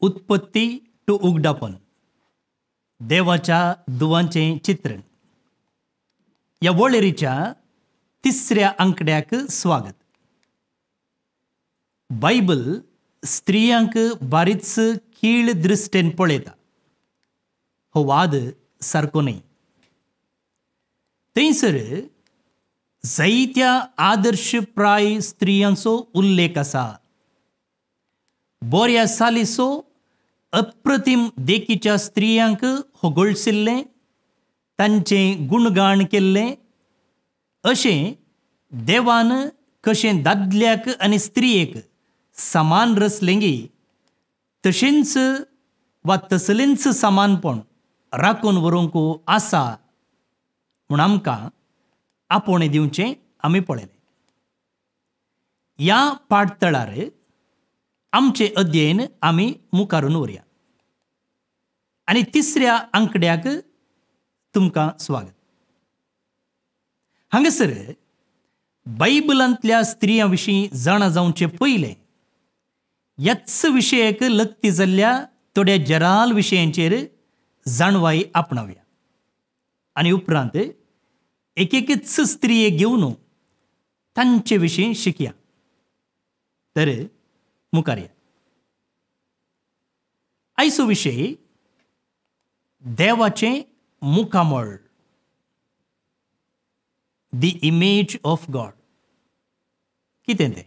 उत्पत्ती टू उगडापण, देवाच्या दुवांचें चित्रण ह्या वळेरीच्या तिसऱ्या आंकड्याक स्वागत. बायबल स्त्रियांक बारीच कीळ दृश्टेन पळयता. हो वाद सारको न्हय. थंयसर जायत्या आदर्शप्राय स्त्रियांचो उल्लेख आसा. बऱ्या सालीचो अप्रतिम देखीच्या स्त्रियांक होगळशिल्लें, तांचें गुणगाण केल्लें. अशें देवान कशें दादल्याक आनी स्त्रियेक समान रचलेंगी तशेंच वा तसलेंच समानपण राखून व्हरूंक आसा म्हूण आमकां आपोवणें दिवचें आमी पळयलें. ह्या पाठतळार आमचें अध्ययन आमी मुखारून व्हरुया आनी तिसऱ्या आंकड्याक तुमकां स्वागत. हांगासर बायबलांतल्या स्त्रियां विशीं जाणा जावचें पयलें ह्याच विशयाक लक्ती जाल्ल्या थोड्या जराल विशयांचेर जाणवाय आपणावया आनी उपरांत एक एकच स्त्रिये घेवन तांचे विशीं शिकया. तर मुखार या. आयचो विशय देवाचें मुखामळ, the image of God. कितें तें?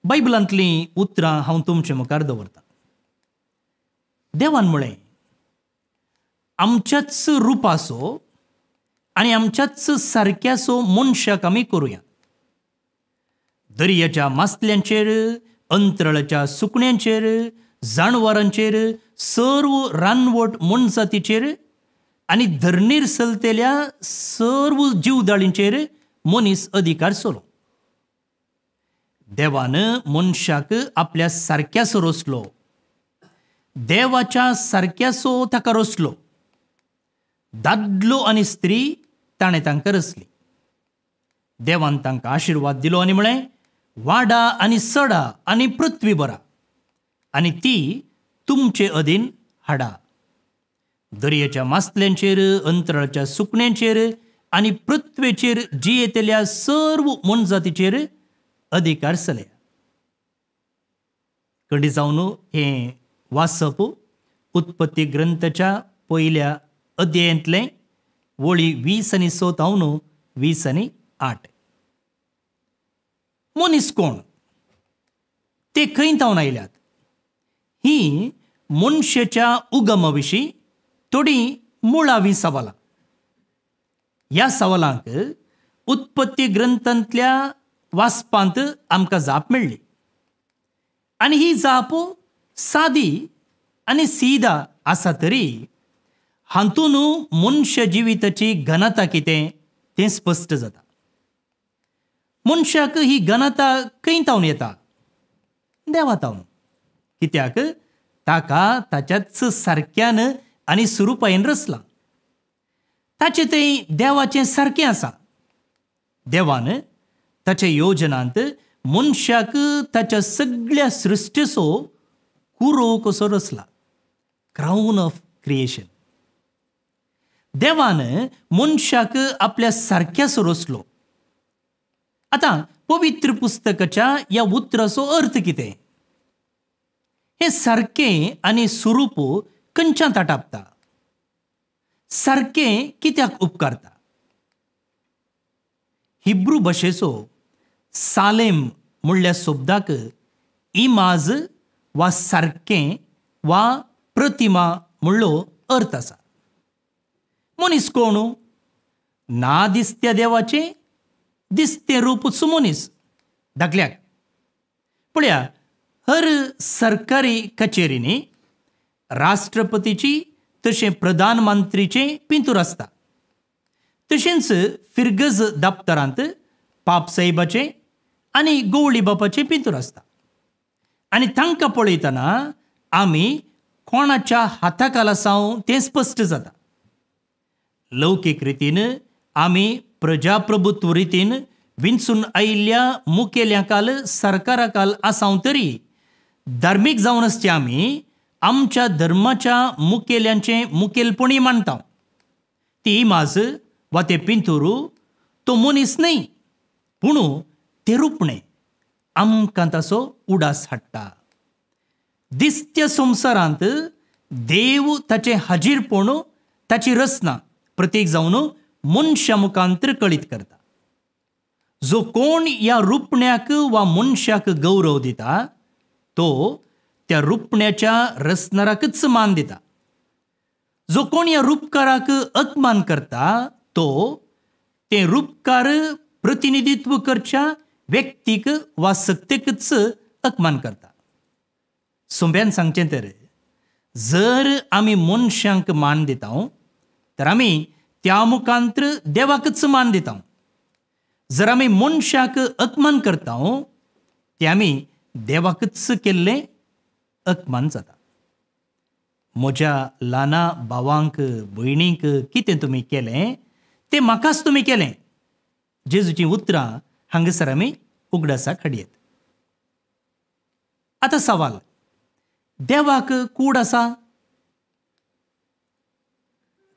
बायबलांतलीं उतरां हांव तुमचे मुखार दवरतां. देवान म्हळें, आमच्याच रुपाचो आनी आमच्याच सारक्याचो मनशाक आमी करुया. दर्याच्या मासल्यांचेर, अंतराळाच्या सुकण्यांचेर, जानवरांचेर, सर्व रानवट मनजातीचेर आनी धरणीर चलतल्या सर्व जीवदाळींचेर मनीस अधिकार चलो. देवान मनशाक आपल्या सारक्याचो रचलो, देवाच्या सारक्याचो ताका रचलो. दादलो आनी स्त्री ताणें तांकां रचली. देवान तांकां आशिर्वाद दिलो आनी म्हळें, वाडा आनी सडा आनी पृथ्वी भरा आनी ती तुमचे अधीन हाडा. दर्याच्या मासल्यांचेर, अंतराळाच्या सुकण्यांचेर आनी पृथ्वेचेर जियेतल्या सर्व मनजातीचेर अधिकार चलया. कंडी जावन हें वाचप उत्पत्ती ग्रंथाच्या पयल्या अध्यायांतलें वळी 20 आनी 6 तावन 20 आनी 8. मनीस कोण, ते खंय तावन आयल्यात ही मनशाच्या उगमा विशीं थोडीं मुळावीं सवालां. ह्या सवालांक उत्पत्ती ग्रंथांतल्या वाचपांत आमकां जाप मेळ्ळी आनी ही जाप सादी आनी सीदा आसा तरी हातूंत मनशा जिविताची घनता कितें तें स्पश्ट जाता. मनशाक ही घनता खंय तावन येता? देवा तावन. कित्याक ताका ताच्याच सारक्यान आनी सुरुपायेन रचलां. ताचें तें देवाचें सारकें आसा. देवान ताच्या योजनांत मनशाक ताच्या सगळ्या सृश्टीचो कुरो कसो रचला, क्रावन ऑफ क्रिएशन. देवान मनशाक आपल्या सारक्याचो रचलो. आतां पवित्र पुस्तकाच्या ह्या उतराचो अर्थ कितें? हें सारकें आनी स्वरूप खंयच्यान आटापता? सारकें कित्याक उपकारता? हिब्रू भाशेचो सालेम म्हणल्या शब्दाक इमाज वा सारकें वा प्रतिमा म्हणलो अर्थ आसा. मनीस कोण? ना दिसत्या देवाचें दिसतें रूपच मनीस. धाकल्याक पळया, हर सरकारी कचेरींनी राष्ट्रपतीची तशें प्रधानमंत्रीचें पिंतूर आसता. तशेंच फिरगज दप्तरांत पापसाहेबाचें आनी गवळी बापाचें पिंतूर आसता. आनी तांकां पळयतना आमी कोणाच्या हाताखाला आसाव तें स्पश्ट जाता. लौकीक रितीन आमी प्रजाप्रभुत्व रितीन विंचून आयिल्ल्या मुखेल्यांकाल सरकाराकाल आसाव तरी धार्मीक जावन आसचे आमी आमच्या धर्माच्या मुखेल्यांचें मुखेलपणी मानता. ती इमाज वा ते पिंतुरू तो मनीस न्हय, पूण ते रुपणें आमकां ताचो उडास हाडटा. दिसत्या संवसारांत देव ताचें हाजीरपण, ताची रचना प्रतीक जावन मनशा मुखांतर कळीत करता. जो कोण ह्या रुपण्याक वा मनशाक गौरव दिता तो त्या रुपण्याच्या रचणाराकच मान दिता. जो कोण ह्या रुपकाराक अपमान करता तो ते रुपकार प्रतिनिधित्व करच्या व्यक्तीक वा सत्तेकच अपमान करता. सोंप्यान सांगचें तर, जर आमी मनशांक मान दिता तर आमी त्या मुखांतर देवाकच मान दिता. जर आमी मनशाक अपमान करता ते आमी देवाकच केल्लें अपमान जाता. म्हज्या ल्हाना भावांक भयणींक कितें तुमी केलें तें म्हाकाच तुमी केलें, जेजूचीं उतरां हांगासर आमी उगडासाक हाडयेत. आतां सवाल, देवाक कूड आसा?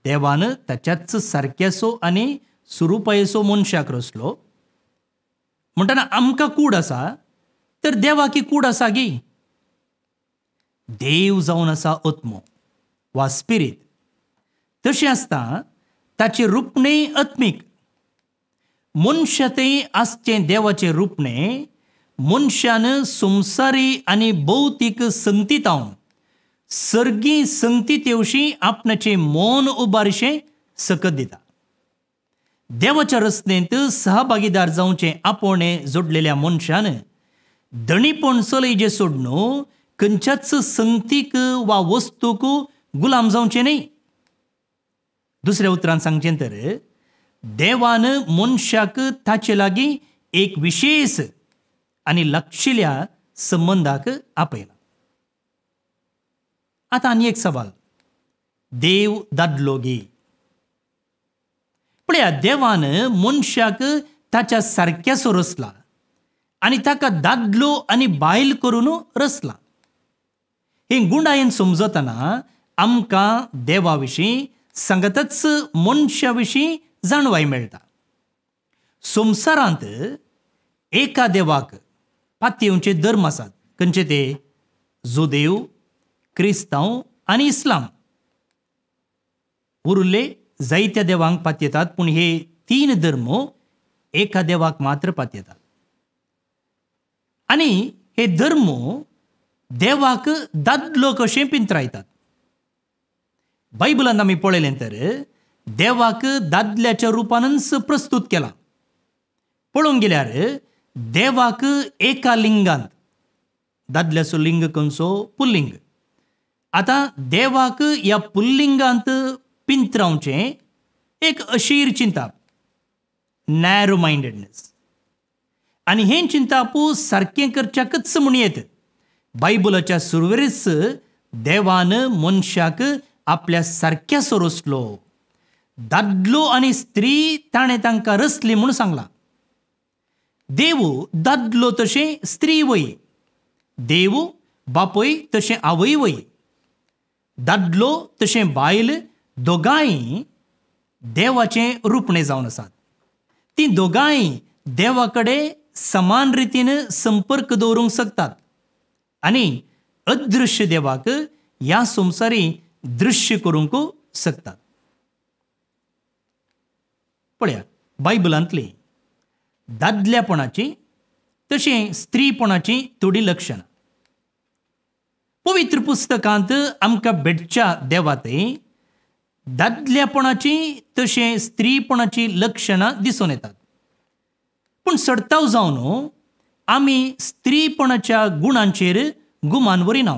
देवान ताच्याच सारक्यासो आनी सुरुपायेसो मनशाक रचलो म्हणटना आमकां कूड आसा तर देवाकी कूड आसा गी? देव जावन आसा आत्मो वा स्पिरीत. तशें आसता ताचें रुपणें आत्मीक. मनशा थंय आसचें देवाचें रुपणें मनशान संवसारी आनी भौतीक संगतीतावन सर्गी संगती तेवशी आपणाचें मन उबारशें सकत दिता. देवाच्या रचनेंत सहभागीदार जावचें आपोवणें जोडलेल्या मनशान धणीपण चलयजें सोडून खंयच्याच संगतीक वा वस्तूक गुलाम जावचें न्हय. दुसऱ्या उतरान सांगचें तर, देवान मनशाक ताचे लागीं एक विशेष आनी लागशिल्ल्या संबंदाक आपयला. आतां आनी एक सवाल, देव दादलो गी? पळया, देवान मनशाक ताच्या सारक्यासो रचला आनी ताका दादलो आनी बायल करून रचला. हे गुंडायेन समजतना आमकां देवा विशीं सांगतच मनशा विशीं जाणवाय मेळटा. संवसारांत एका देवाक पातयेवचे धर्म आसात. खंयचे ते? जुदेव, क्रिस्तांव आनी इस्लाम. उरिल्ले जायत्या देवांक पातयेतात, पूण हे तीन धर्म एका देवाक मात्र पातयेतात. आनी हे धर्म देवाक दादलो कशें पिंत्रायतात. बायबलान आमी पळयलें तर देवाक दादल्याच्या रुपानच प्रस्तूत केला. पळोवंक गेल्यार देवाक एका लिंगांत, दादल्याचो लिंग खंयचो? पुल्लिंग. आतां देवाक ह्या पुल्लिंगांत पिंत्रावचें एक अशीर चिंताप, नॅरो मायंडेडनेस. आनी हें चिंताप सारकें करच्याकच म्हूण येत बायबलाच्या सुरवेरच देवान मनशाक आपल्या सारक्यासो रचलो. दादलो आनी स्त्री ताणें तांकां रचली म्हूण सांगलां. देव दादलो तशें स्त्री वय, देव बापूय तशें आवय वय, दादलो तशें बायल, दोगांय देवाचें रुपणें जावन आसात. तीं दोगांय देवा कडेन समान रितीन संपर्क दवरूंक शकतात आनी अदृश्य देवाक ह्या संवसारी दृश्य करूंक शकतात. पळया, बायबलांतली दादल्यापणाची तशें स्त्रीपणाची थोडीं लक्षणां. पवित्र पुस्तकांत आमकां भेटच्या देवांतय दादल्यापणाची तशें स्त्रीपणाची लक्षणां दिसून येतात. पूण सडताव जावन आमी स्त्रीपणाच्या गुणांचेर गुमान वरिना.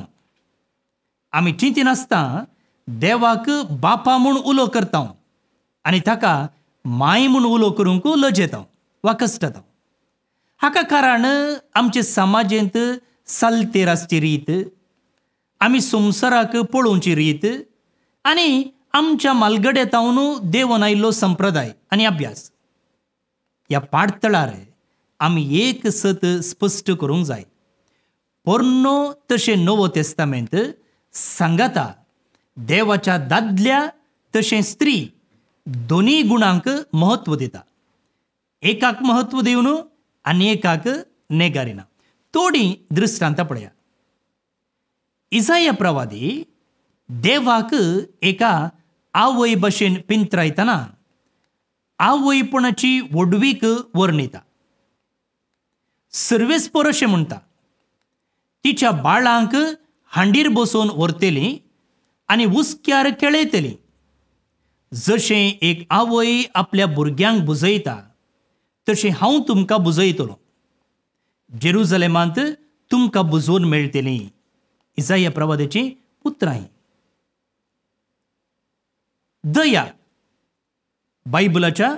आमी चिंतिनासतना देवाक बापा म्हूण उलो करता आनी ताका माय म्हूण उलो करूंक लजेता वा कश्टता. हाका कारण आमचे समाजेंत सालतेर आसची रीत, आमी संवसाराक पळोवची रीत आनी आमच्या मालगड्यातावन देवन आयिल्लो संप्रदाय आनी अभ्यास. ह्या पाडतळार आमी एक सत स्पश्ट करूंक जाय. पोरनो तशें नवो तेस्तामेंत सांगाता देवाच्या दादल्या तशें स्त्री दोनूय गुणांक म्हत्व दिता. एकाक म्हत्व दिवन आनी एकाक नेगारिना. थोडीं दृश्टांतां पळया. इसाया प्रवादी देवाक एका आवय भशेन पिंत्रायतना आवयपणाची व्हडवीक वर्णिता. सर्वेस्पर अशें म्हणटा, तिच्या बाळांक हांडीर बसोवन व्हरतली आनी हुस्क्यार खेळयतली. जशें एक आवय आपल्या भुरग्यांक बुजयता तशें हांव तुमकां बुजयतलो. जेरुजलेमांत तुमकां बुजोवन मेळटली. इसाया प्रवादाची उतरां. दया बायबलाच्या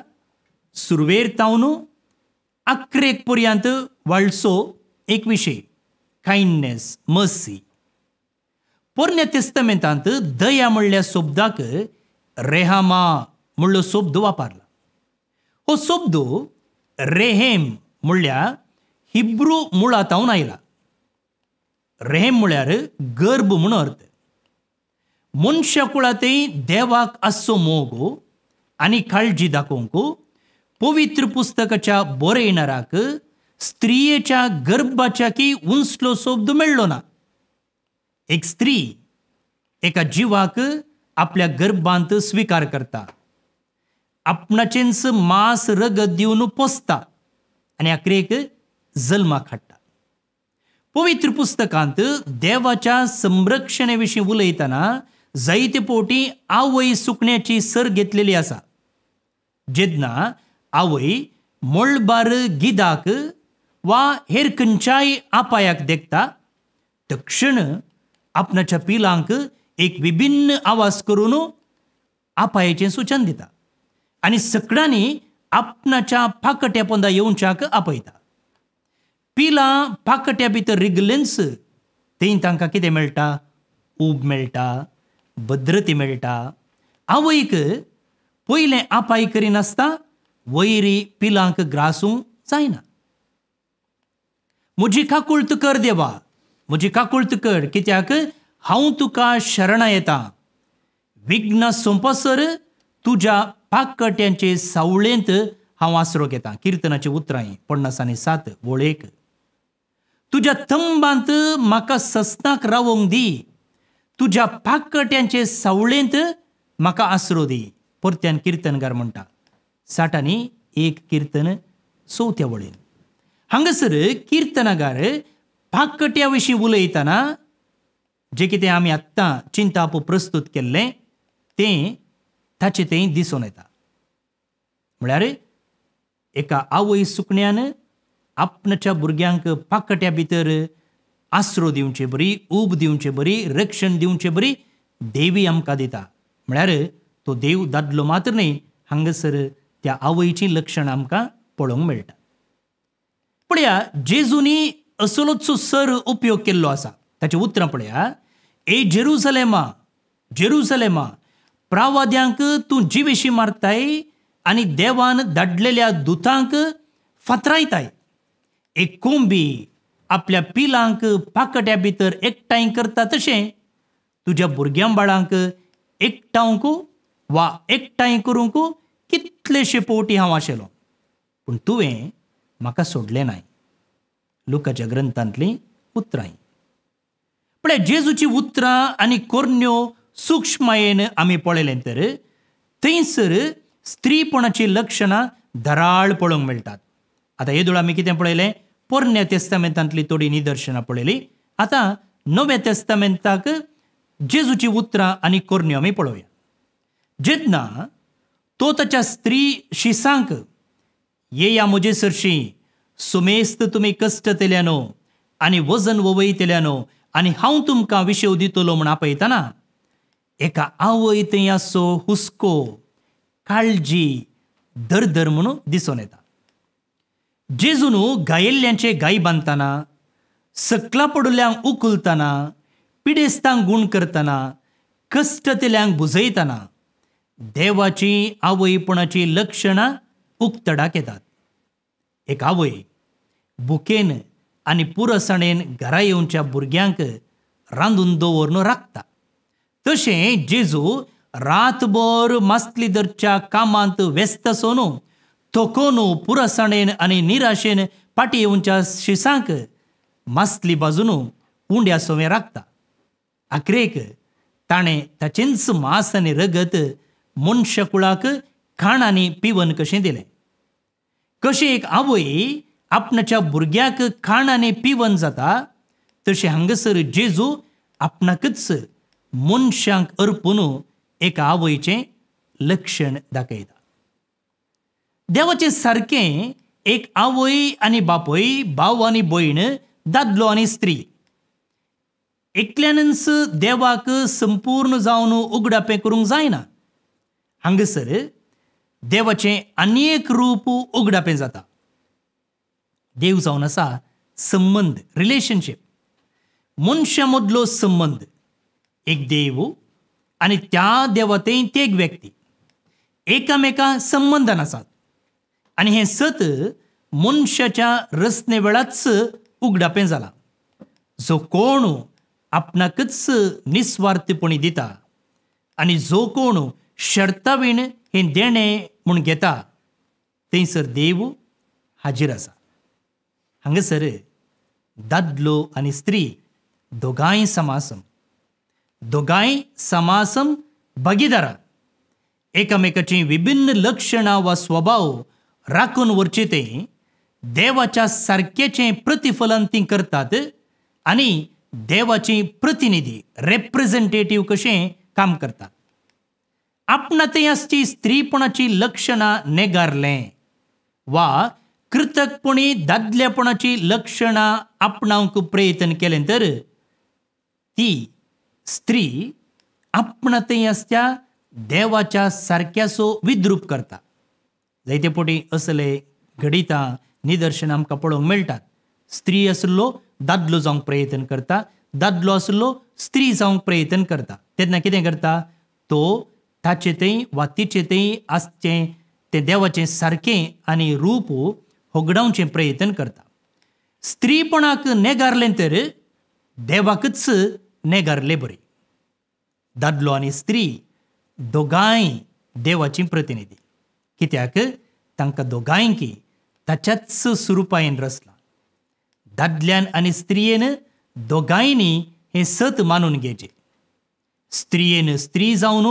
सुरवेर तावन आक्रेक पर्यंत वाळचो एक विशय, कायंडनेस, मर्सी. पोरण्या तेस्तामेंतांत दया म्हणल्या शब्दाक रेहामा म्हणलो शब्द वापरला. हो शब्द रेहेम म्हणल्यार हिब्रू मुळांतावन आयला. रेहेम म्हळ्यार गर्भ म्हूण अर्थ. मनशा कुळांतय देवाक आसचो मोग आनी काळजी दाखोवंक पवित्र पुस्तकाच्या बरयणाराक स्त्रियेच्या गर्भाच्या की उंचलो शब्द मेळ्ळो ना. एक स्त्री एका जिवाक आपल्या गर्भांत स्विकार करता, आपणाचेंच मांस रगत दिवन पोसता आनी आखरेक जल्माक हाडटा. पवित्र पुस्तकांत देवाच्या संरक्षणे विशीं उलयतना जायते पोटी आवय सुकण्याची सर घेतलेली आसा. जेन्ना आवय मळबार गिदाक वा हेर खंयच्याय आपायाक देखता तक्षण आपणाच्या पिलांक एक विभिन्न आवाज करून आपायाचें सूचन दिता आनी सकडांनी आपणाच्या पाकट्या पोंदा येवच्याक आपयता. पिलां पाकट्या भितर रिगलेंच थंय तांकां कितें मेळटा? ऊब मेळटा, भद्रती मेळटा. आवयक पयलें आपाय करिनासता वयरी पिलांक ग्रासूंक जायना. म्हजी काकुळत कर देवा, म्हजी काकुळत कर, कित्याक हांव तुका शरणा येता. विघ्न सोंपसर तुज्या पाकट्यांचे सावळेंत हांव आसरो घेता. किर्तनाची उतरां 57 ओळ 1. तुज्या थंबांत म्हाका सस्नाक रावोंक दी, तुज्या पाकट्यांचे सावळेंत म्हाका आसरो दी. परत्यान किर्तनकार म्हणटा 61 कीर्तन 4 वळीन. हांगासर किर्तनागार पाकट्या विशीं उलयतना जें कितें आमी आत्तां चिंताप प्रस्तुत केल्लें तें ताचें थंय दिसून येता. म्हळ्यार एका आवय सुकण्यान आपणाच्या भुरग्यांक पाकट्या भितर आसरो दिवचे बरी, ऊब दिवचे बरी, रक्षण दिवचे बरी देवी आमकां दिता. म्हळ्यार तो देव दादलो मात्र न्हय, हांगासर त्या आवयचीं लक्षणां आमकां पळोवंक मेळटा. पळया, जेजूनी असलोचो सर उपयोग केल्लो आसा. ताचीं उतरां पळया. ए जेरुजलेमा, जेरुजलेमा, प्रावाद्यांक तूं जिवेशी मारताय आनी देवान धाडलेल्या दुतांक फातरायताय. एक कोंबी आपल्या पिलांक पाकट्या भितर एकठांय करता तशें तुज्या भुरग्यां बाळांक एकठावंक वा एकठांय करूंक कितलेशे पोटी हांव आशिल्लो, पूण तुवें म्हाका सोडलें नाय. लुकाच्या ग्रंथांतलीं उतरां. पळय, जेजूची उतरां आनी कोरण्यो सूक्ष्मायेन आमी पळयलें तर थंयसर स्त्रीपणाचीं लक्षणां धराळ पळोवंक मेळटात. आतां येदोळ आमी कितें पळयलें? पोरण्या तेस्तामेंतांतलीं थोडीं निदर्शनां पळयलीं. आतां नव्या तेस्तामेंताक जेजूची उतरां आनी कोरण्यो आमी पळोवया. जेन्ना तो ताच्या स्त्री शिसांक येया म्हजे सरशी सुमेस्त तुमी कश्टतेल्यानो आनी वजन ववयतेल्यानो आनी हांव तुमकां विशेव दितलो म्हूण आपयतना एका आवय थंय आसचो हुस्को, काळजी, दरदर म्हणून दिसून येता. जेजून गायिल्ल्यांचे गाय बांदतना, सकला पडुल्ल्यांक उखलतना, पिडेस्तांक गूण करतना, कश्टतेल्यांक बुजयतना देवाची आवयपणाची लक्षणां उक्तडाक येतात. एक आवय भुकेन आनी पुरसाणेन घरा येवच्या भुरग्यांक रांदून दवरून राखता. तशें जेजू रातभर मासली धरच्या कामांत व्यस्त आसून थकोन पुरसाणेन आनी निराशेन फाटी येवच्या शिसांक मासली बाजून उंड्या सोवें राखता. आखरेक ताणें ताचेंच मांस आनी रगत मनशाकुळाक खाण आनी पिवन कशें दिलें. कशें एक आवय आपणाच्या भुरग्याक खाण आनी पिवन जाता तशें हांगासर जेजू आपणाकच मनशांक अर्पून एका आवयचें लक्षण दाखयता. देवाचें सारकें एक आवय आनी बापूय, भाव आनी भयण, दादलो आनी स्त्री एकल्यानच देवाक संपूर्ण जावन उगडापें करूंक जायना. हांगासर देवाचें आनी एक रूप उगडापें जाता. देव जावन आसा संबंद, रिलेशनशीप, मनशां मदलो संबंद. एक देव आनी त्या देवाथंय ते एक व्यक्ती एकामेका संबंदान आसात आनी हें सत मनशाच्या रचने वेळाच उगडापें जालां. जो कोण आपणाकच निस्वार्थपणी दिता आनी जो कोण शर्तावीण हें देणें म्हूण घेता थंयसर देव हाजीर आसा. हांगासर दादलो आनी स्त्री दोगांय समासम, दोगांय समासम भागीदारां. एकामेकाचीं विभिन्न लक्षणां वा स्वभाव राखून व्हरचे ते देवाच्या सारकेचें प्रतिफलन तीं करतात आनी देवाची प्रतिनिधी, रेप्रेझेंटेटीव कशें काम करतात. आपणा थंय आसची स्त्रीपणाची लक्षणां नेगारलें वा कृतकपणी दादलेपणाची लक्षणां आपणावंक प्रयत्न केलें तर ती स्त्री आपणा थंय आसच्या देवाच्या सारक्याचो विद्रूप करता. जायते फावटी असले घडितां निदर्शनां आमकां पळोवंक मेळटात. स्त्री आशिल्लो दादलो जावंक प्रयत्न करता, दादलो आशिल्लो स्त्री जावंक प्रयत्न करता. तेन्ना कितें करता तो ताचे थंय वा तिचे थंय आसचें तें देवाचें सारकें आनी रूप होगडावचें प्रयत्न करता. स्त्रीपणाक नेगारलें तर देवाकच नेगारले बरें. दादलो आनी स्त्री दोगांय देवाची प्रतिनिधी, कित्याक तांकां दोगांयकी ताच्याच स्वरुपायेन रचला. दादल्यान आनी स्त्रियेन दोगांयनी हें सत मानून घेवचें. स्त्रियेन स्त्री जावन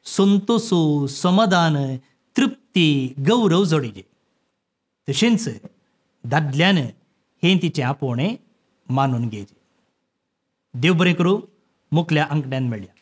संतोष, समाधान, तृप्ती, गौरव जोडीचे. तशेंच दादल्यान हें तिचें आपोवणें मानून घेवचें. देव बरें करूं. मुखल्या आंकड्यान मेळया.